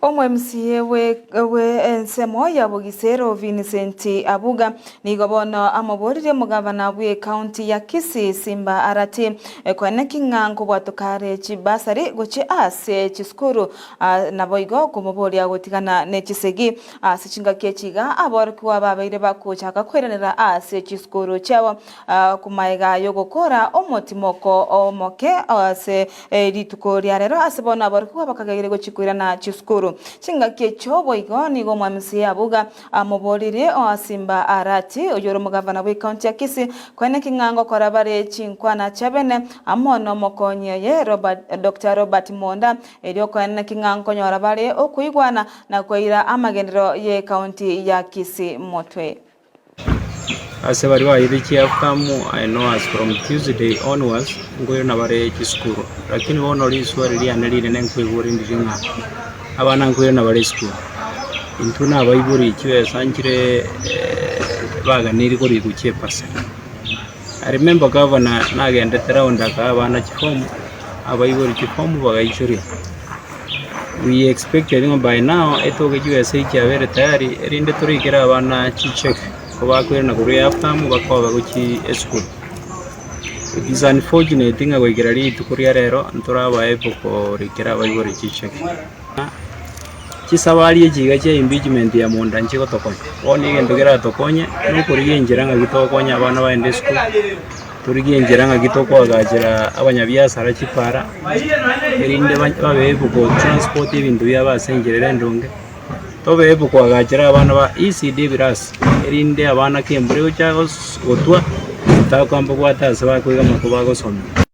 Omo-MCA bwe ensemo ya Bogisero Vincent Abuga nigo bono amoboririe omogavana bw'ecounty ya Kisii Simba Arati koeneki ng'a nkobwatoka are chibasari gochia ase chisukuru naboigo komoboria gotigana ne chisegi ase chingaki echi iga aborokigwa babeire bagochaka koiranera ase chisukuru chiabo Komaega y'ogokora omotimoko omoke ase rituko ria rero ase bono aborokigwa bakageire gochia koirana chisukuru. Chingaki echio boigo nigo omwamisi Abuga amoboririe Oasimba Arati, oyore omogavana bw'ecounty ya Kisii, koeneki ng'a ngokora bare chinkwana chiabene amo nomokonyi oye Robert, Doctor Robert Monda, erio koeneki ng'a nkonyora bare okoigwana na koira amagenderero y'ecounty ya Kisii motwe. Ase baria bayeire chiafterm I know as from Tuesday onwards nkoirana bare chisukuru. Lakini bono riswali riane rinene nkoigwa rindiri ng'a abana nkoirana bare esukuru. Intwe na abaibori chibesa nchire baganeirie korikwa chiepasari. I remember governor nagendete round akaa abana chiform, abaibori chiform bagaichoria. We expected ng'a by now etoke chibesa echi chiabeire tayari erinde torikere abana chicheque kobakoirana korwa ehalf term bakoba gochia esukuru. It is unfortunate ng'a goikera rituko ria rero ntorabae able korikera abaibori chicheque. Chisabari echi iga chia impeachment ya monda nchigotokonya, bono egento keratokonye nokorigia enchera ng'aki togokonya abana bagende esukuru, torigie enchera ng'aki tokoagachera abanyabiasara chipara, erinde ba babe able go transport ebinto biabo ase enchera ere endonge, tobe able koagachera abana ba ECD ebirasi, erinde abana ka embura egocha gos gotwa, totakwamba bwate ase bakoiga amako bagosomia.